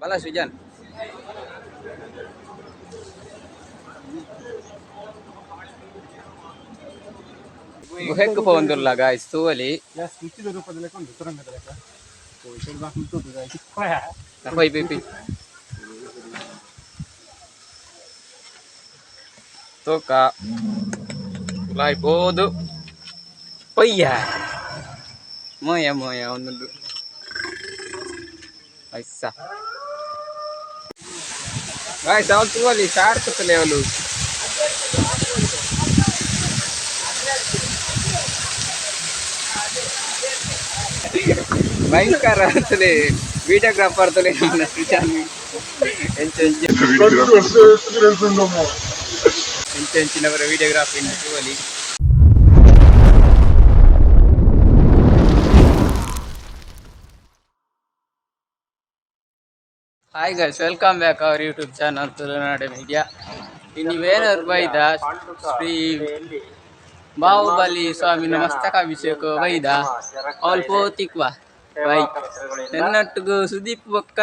ಬಲ ಸುಜನ್. ಗುಹೆಕ್ ಪೋವೊಂದುಲ್ಲ ಗಾಯ್ಸ್ ತೂವಲಿ. ಸ್ವಿಚ್ದ ರೂಪದ ಲೆಕ್ಕ ಉಂಟು, ಸುರಂಗದ ಲೆಕ್ಕ. ಪೋಯ್ ಪೋಯ್ ಪೋಯ್ ತೋಕ ಉಲಾಯಿ ಪೋದು ಪೊಯ್ಯ ಮೋಯ ಮೋಯ ಒಂದುಂಡು ಐಸ. ಗಾಯ್ಸ್, ಅವಳು ತೂವಲಿ, ಶಾರ್ಕ್ ಲೆವೆಲ್. ಭಯಂಕರ ಅಂತಲೇ ವಿಡಿಯೋಗ್ರಾಫರ್ ತಲೆ ನಮ್ಮ ಸೃಜನ್. ಎಂಚ ಎಂಚ ಎಂಚ ಎಂಚಿನವರ videography ತೂವಲಿ. Hi guys, welcome back our YouTube channel Tulunadu media. ಇನ್ನು ವೇನೂರು ಬೈದ ಶ್ರೀ ಬಾಹುಬಲಿ ಸ್ವಾಮಿನ ಮಸ್ತಕಾಭಿಷೇಕ ಬೈದ. ಅವಳು ಪೋತಿಕ್ವ ಬೈ. ಎನ್ನೊಟ್ಟಿಗೂ ಸುದೀಪ್ ಬೊಕ್ಕ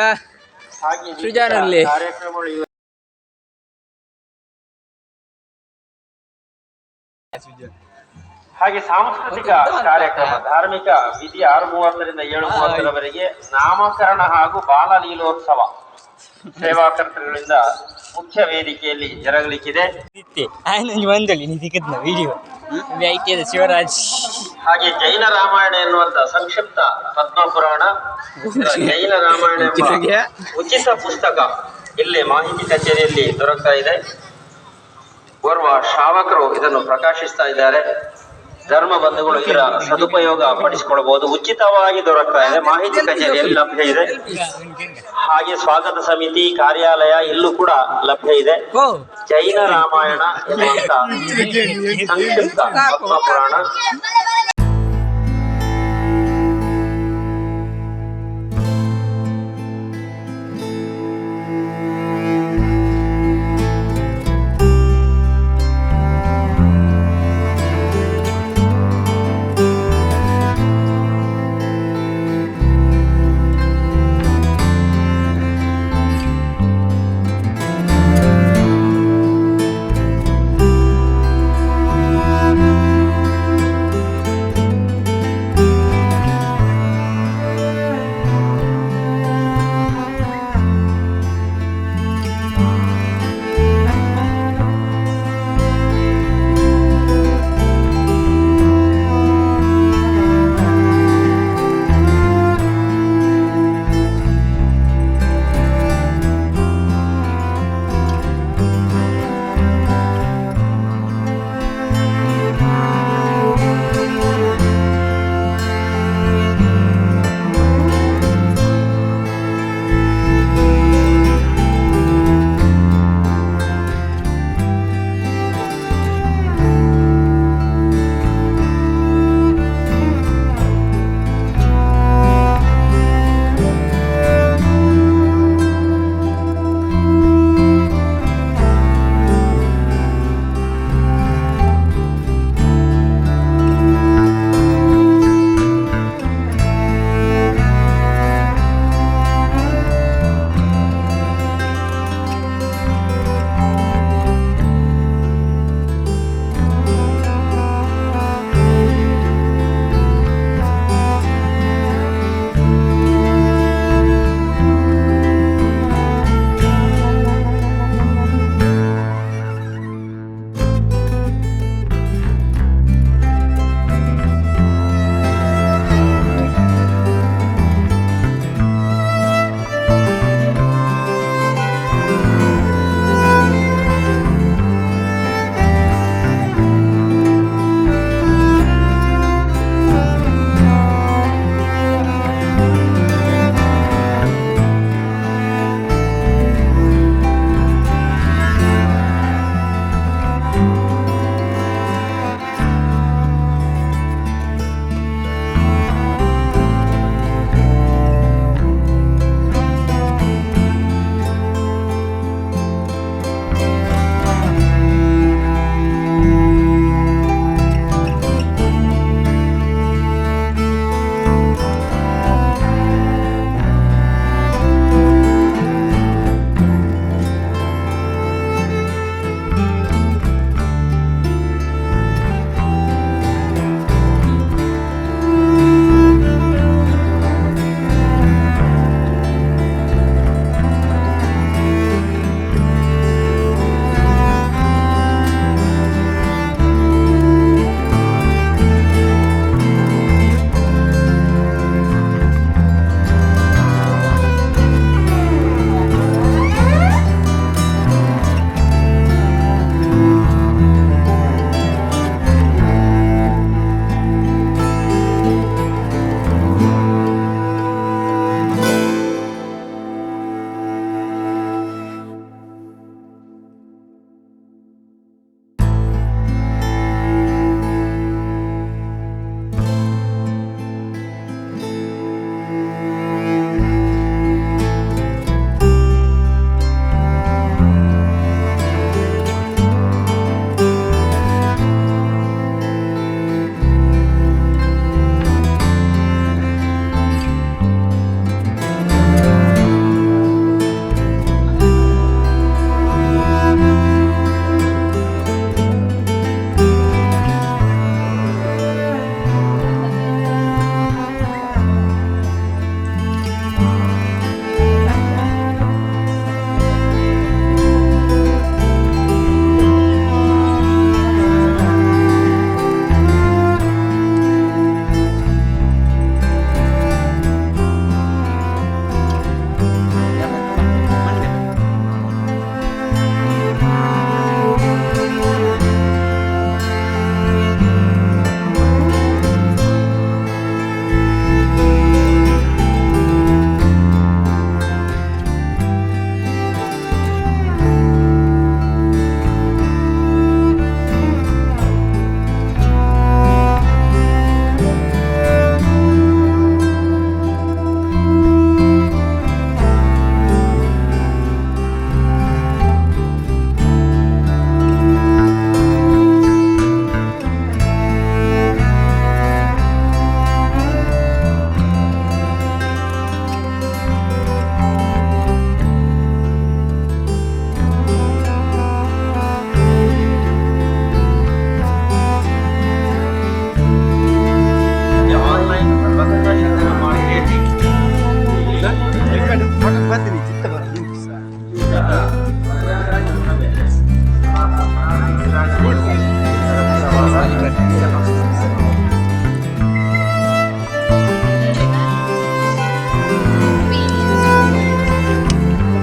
ಸೃಜಾನಲ್ಲಿ. ಹಾಗೆ ಸಾಂಸ್ಕೃತಿಕ ಕಾರ್ಯಕ್ರಮ, ಧಾರ್ಮಿಕ ವಿಧಿ 6:30ರಿಂದ 7:30ರವರೆಗೆ ನಾಮಕರಣ ಹಾಗೂ ಬಾಲಲೀಲೋತ್ಸವ ಸೇವಾಕರ್ತೃಗಳಿಂದ ಮುಖ್ಯ ವೇದಿಕೆಯಲ್ಲಿ ಜರಗಲಿಕ್ಕಿದೆ. ಆಯ್ನೊಂಜಿ ಮಂದೊಲಿ ನೀ ತಿಕ್ಕುದ್ನ ವಿಡಿಯೋ ಐಟಿದ ಶಿವರಾಜ್. ಹಾಗೆ ಜೈನ ರಾಮಾಯಣ ಎನ್ನುವಂತ ಸಂಕ್ಷಿಪ್ತ ಪದ್ಮಪುರಾಣ, ಜೈನ ರಾಮಾಯಣ ಎಂಬ ಉಚಿತ ಪುಸ್ತಕ ಇಲ್ಲಿ ಮಾಹಿತಿ ಕಚೇರಿಯಲ್ಲಿ ದೊರಕ್ತಾ ಇದೆ. ಓರ್ವ ಶ್ರಾವಕರು ಇದನ್ನು ಪ್ರಕಾಶಿಸ್ತಾ ಇದ್ದಾರೆ. ಧರ್ಮ ಬಂಧುಗಳು ಇದರ ಸದುಪಯೋಗ ಪಡಿಸಿಕೊಳ್ಳಬಹುದು. ಉಚಿತವಾಗಿ ದೊರಕ್ತಾ ಇದೆ, ಮಾಹಿತಿ ಕಚೇರಿಯಲ್ಲಿ ಲಭ್ಯ ಇದೆ. ಹಾಗೆ ಸ್ವಾಗತ ಸಮಿತಿ ಕಾರ್ಯಾಲಯ ಇಲ್ಲೂ ಕೂಡ ಲಭ್ಯ ಇದೆ. ಜೈನ ರಾಮಾಯಣ ಎನ್ನುವಂತ ಸಂಕ್ಷಿಪ್ತ ಪದ್ಮಪುರಾಣ.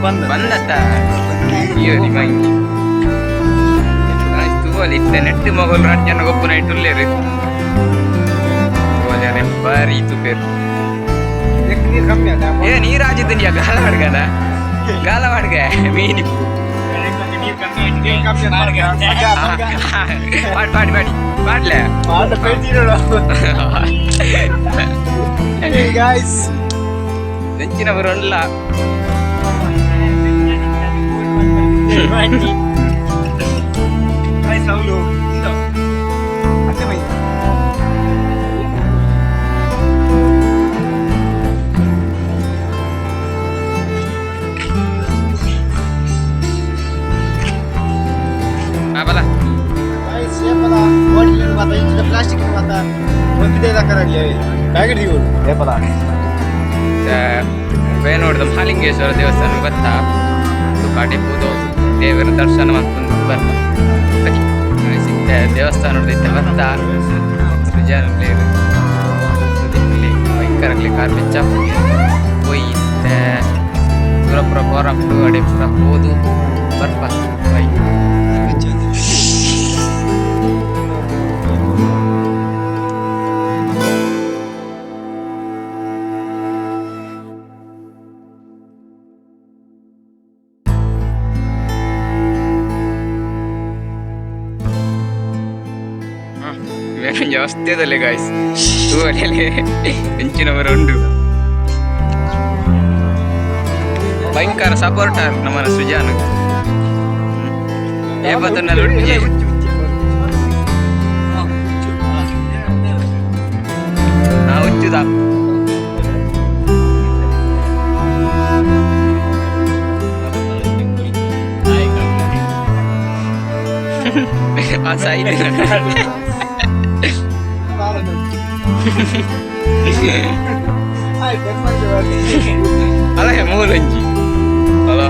ಬಂದತ್ತ ಅಯ್ಯೋ ನಿಮ್ಮ ತೂವಲಿ ಇತ್ತೆ ನೆಟ್ಟು ಮೊಗಲ್ ರಡ್ಡ್ ಜನ ಗೊಬ್ಬುನ ಇಟ್ಟುಲ್ಲೇರು ತೂವಲೆ ಬಾರಿ ತೂಪೇರು. ನೀರು ಕಮ್ಮಿ ಅಲ್ಲ. ಏ ನೀರಾಜಿದ್ದನಿಯ ಗಾಲ ಬಾಡ್ಗನ ಗಾಲ ಬಾಡ್ಗ ಮೀನಿ. ನೀರು ಕಮ್ಮಿ. ಪಾಡ್ ಪಾಡಿ ಪಾಡಿ ಪಾಡ್ಲೆ. ಗಾಯ್ಸ್. ನೆಂಚಿನ ಬರೋಲ್ಲ. ಗಾಯ್ಸ್, ಅವಳು ಅತ್ತೆ ಮೈ. ಬಲ. ಗಾಯ್ಸ್, ಏಪಲ ಬಾಟಲ್ ಮಾತ ಇಂಚಿನ ಪ್ಲಾಸ್ಟಿಕ್ ಮಾತ ಒಂದಿದೆ ದಕ್ಕರಲ್ಲಿ ಪ್ಯಾಕೆಟ್ ದಿಗೋಡು ಏಪಲ. ಬೇನೋಡ್ದ ಮಹಾಲಿಂಗೇಶ್ವರ ದೇವಸ್ಥಾನ ಗೊತ್ತಾ? ಕಡೆ ಪೂದು ದೇವರ ದರ್ಶನ ಮತ್ತೊಂದು ಬರ್ತ ಬನ್ನಿ. ಸಿಕ್ತೆ ದೇವಸ್ಥಾನ ಇತ್ತೆ ಬರ್ತಾ ಸೃಜನ್ ಪ್ಲೇರ್ ಭಯಂಕರಗ್ಲಿ ಕಾರ್ ಬೆಚ್ಚ ಪೋಯಿ ಇತ್ತೆ ಪೂರ ಪೂರ ಪೋರಪ್ಪು ಅಡೆ ಪೂರ ಪೋದು ಬರ್ಪ ಬೈ. ವ್ಯವಸ್ಥೆದಲ್ಲೇ ಗಾಯ್ಸ್, ತೂವಲೆ ಹೆಂಚಿನವರು ಉಂಡು. ಭಯಂಕರ ಸಪೋರ್ಟರ್ ನಮ್ಮನ ಸುಜಾನ್. ಏಪತನ್ನ ಉಂಟು. ನಾ ಹುಚ್ಚುದ. ಆ ಸೈಡ್. ಅಲ್ಲ, ಮೂಲಂಜಿ ಅಲ್ಲ.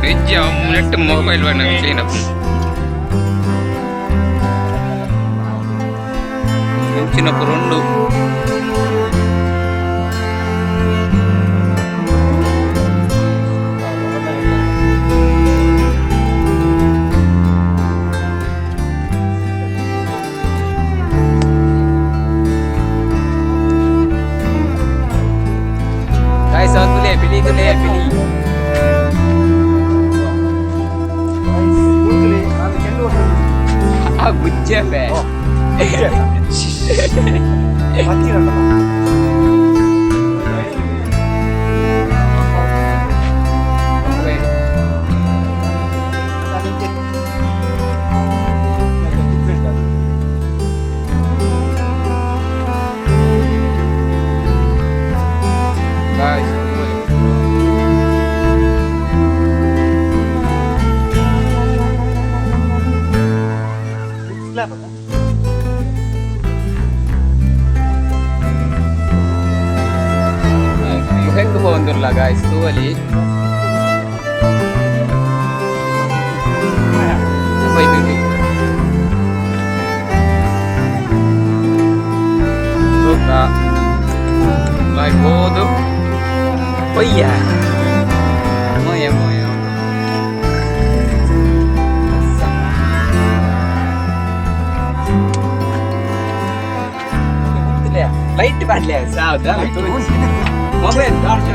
ಫ್ರಿಜ್ ನೆಟ್ ಮೊಬೈಲ್ ಬೇಡ ಕ್ಲೀನ್ ಅಪ್ ಮುಂಚಿನ ಉಂಡು. Guys, ತುಲೆ ಪಿಲಿ ತುಲೆ ಪಿಲಿ. ಆ ಗುಜ್ಜೆ ಬೇ. Guys, ಹೆಂಗ್ ಪೋವೊಂದುಲ್ಲ ಗಾಯ್ಸ್, ತೂವಲಿ ಹೋಯ್ತು. ಲೈಕ್ ಹೋದು ಒಯ್ಯ ಮೋಯ ಮೋಯ. ಲೈಟ್ ಬಾಡ್ಲೆ ಸಾವ್ದ ಮೊಬೈಲ್ ಟಾರ್ಚ್.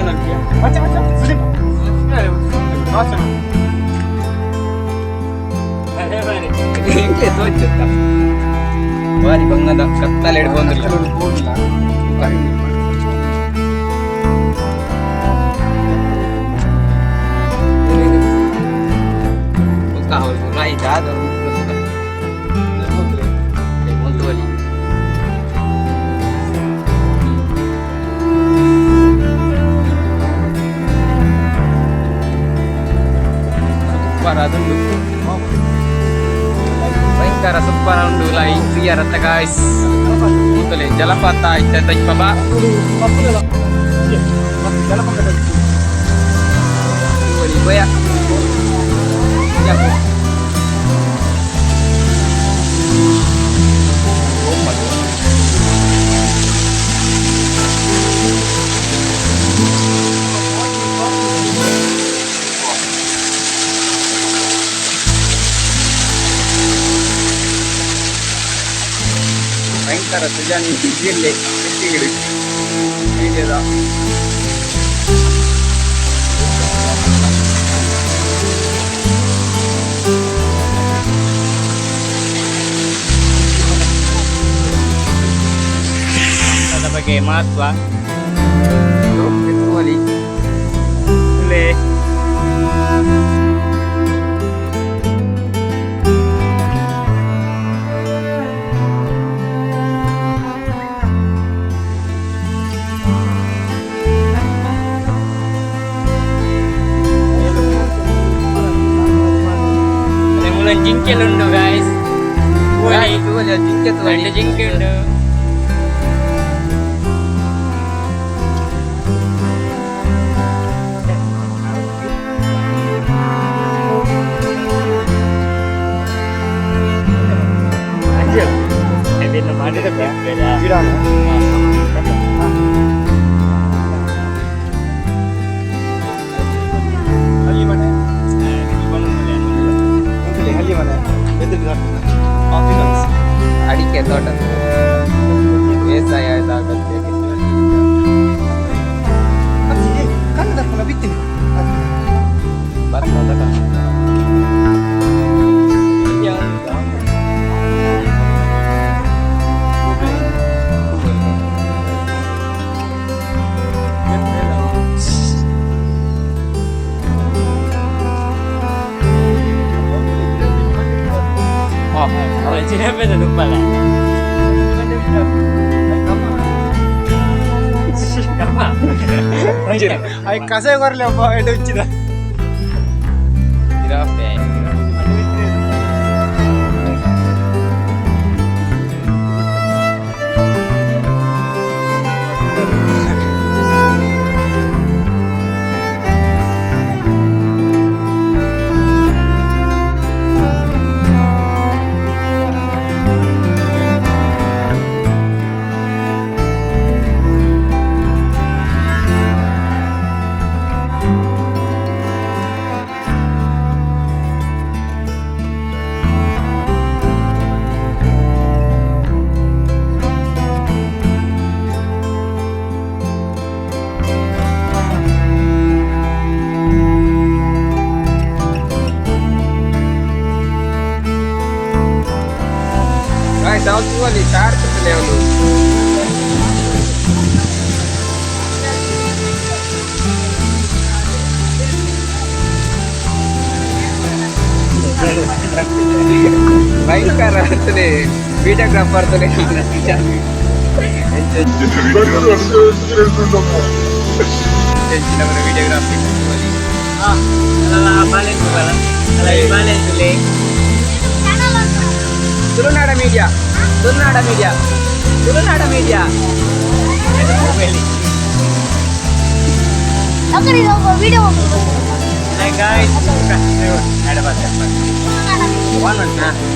ಸುದೀಪ್. ಎಂಕ್ಲೆ ತೋಚುತ್ತ ಬಾರಿ ಬಂಗದ ಕತ್ತಲೆ ಹಿಡ್ಕೊಂಡಿಲ್ಲ. ಮುಲ್ತುವಲಿ. ಸೂಪರ್ ಅದುಂಡು, ಭಯಂಕರ ಸೂಪರ್ ಉಂಡು. ಲೈ ಕ್ಲಿಯರ್ ಅತ್ತ ಗಾಯ್ಸ್, ಕೂತಲೆ ಜಲಪಾತ ಇತ್ತೆ ತೈಪಬಾ. ಬಯ ಯಾಕೋ. Shankara Sujan ಜಿಲ್ಲೆ ಗಿಡ ವೀಡಿಯೋದ. ಅದರ ಬಗ್ಗೆ ಮಹತ್ವ. ತೂವಲಿ. ಒಳ್ಳೆ. ಅದೇ ಮೂಲೊಂಜಿ ಜಿಂಕೆಲು ಉಂಡು ಗಾಯ್ಸ್. ತೂವಲಿ, ಜಿಂಕೆ ತೂವಲಿ. ಎರಡು ಜಿಂಕೆ ಉಂಡು. ಅದೆಲ್ಲ ಮಾಡಿದ. ಗಿಡ. ಅಲ್ಲಿ ಮನೆ ಉಂಟುಲೆ, ಅಲ್ಲಿ ಮನೆ ಬೆದ್ರಿಗೆ ಆಫ್ರಿಕನ್ಸ್. ಅಡಿಕೆ ತೋಟ, ಬೇಸಾಯದ ಅಗತ್ಯ. ಕಣ್ಣು ತರ್ಕೊಂಡು ಬಿತ್ತೀನಿ. ಭತ್ತದ. ಜಿರಾಫೆದ ತುಪ್ಪಲ್ಲ. ಅಯ್ಯ, ಕಸಾಯ ಕೊರಲೆ ಅಪ್ಪ ಎಡೆ ಉಚ್ಚಿದ. ಜಿರಾಫೆ. ಗಾಯ್ಸ್, ಅವು ತೂವಲಿ, ಶಾರ್ಕ್ ಲೆವೆಲ್. ಭಯಂಕರ ಆಗ್ತದೆ. Videographer videography. ಬಾಲೆ. ತುಳುನಾಡ ಮೀಡಿಯಾ, ತುಳುನಾಡ ಮೀಡಿಯಾ, ತುಳುನಾಡ ಮೀಡಿಯಾ. ವಿಡಿಯೋ. Guys,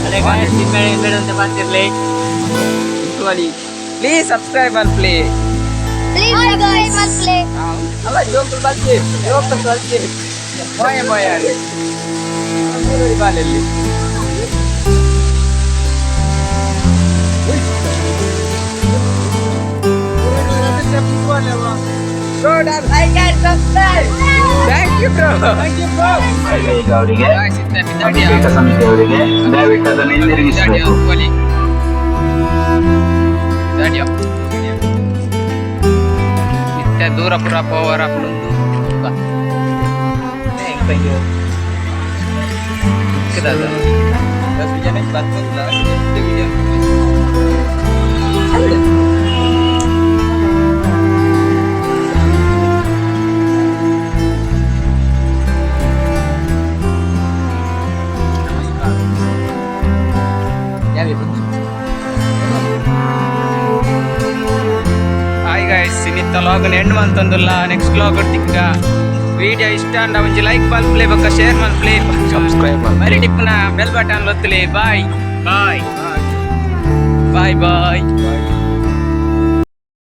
ಅದೇ ಗಾಯ್ಸ್, ಬೇಡ ಅಂತ ಬರ್ತಿರ್ಲಿ. Please subscribe and play. Please subscribe play. ಅಲ್ಲ, ಜೋಕುಲ್ ಬಲ್ಚೆ, ಜೋಕುಲ್ ಬಲ್ಚೆ, ಬಾಯ ಬಾಯ ಬಾಲಲ್ಲಿ. Bro, like and subscribe. Thank you, bro. Thank you, bro. ಈಗ ಅವರಿಗೆ ಅಭಿಷೇಕ ಸಮಿತಿಯವರಿಗೆ ದಯವಿಟ್ಟು ಅದನ್ನು ಹಿಂದಿರುಗಿಸಬೇಕು. ಇತ್ತೆ ದೂರ ಪುರ ಪೋವರ ಪುಂಡು. ಹಾಯ್ ಗೈಸ್, ಇನ್ನಿತ್ತ ಲಾಗ್ ಎಂಡ್ ಮಂತೊಂದುಲ್ಲ. ನೆಕ್ಸ್ಟ್ ಲಾಗ್ ತಿಕ್ಕ. ವಿಡಿಯೋ ಇಷ್ಟ ಅಂಡ ಒಂಜಿ ಲೈಕ್ ಮಲ್ಪ್ಲೆ, ಬೊಕ್ಕ ಶೇರ್ ಮಲ್ಪ್ಲೆ. ಸಬ್ಸ್ಕ್ರೈಬ್. ಮರಿ ಟಿಪ್ಪುನ ಬೆಲ್ ಬಟನ್ ಒತ್ತುಲೆ. ಬಾಯ್. ಬಾಯ್. Bye boy.